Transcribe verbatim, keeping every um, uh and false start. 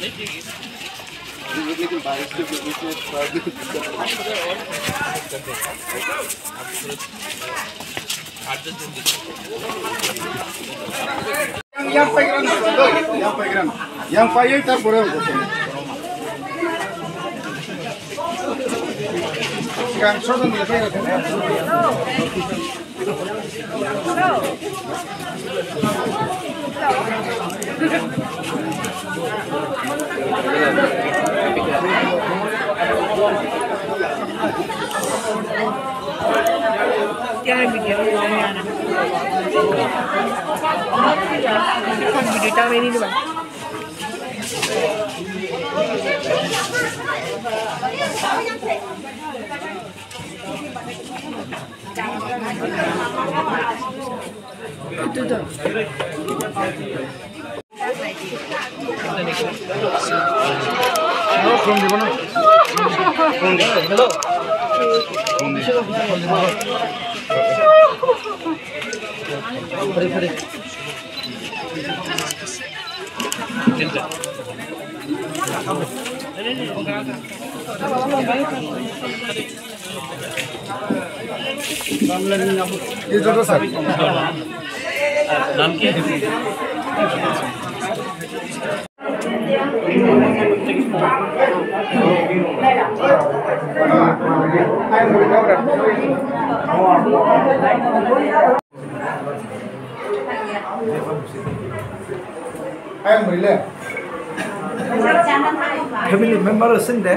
Yang, yang paigrano, yang paigrano. Yang paiyai ta pore. Yang sodo ni paigrano. Tiang video ni ana. Kan video tang ini dulu. Ayang bwrwi le? Family member sing de?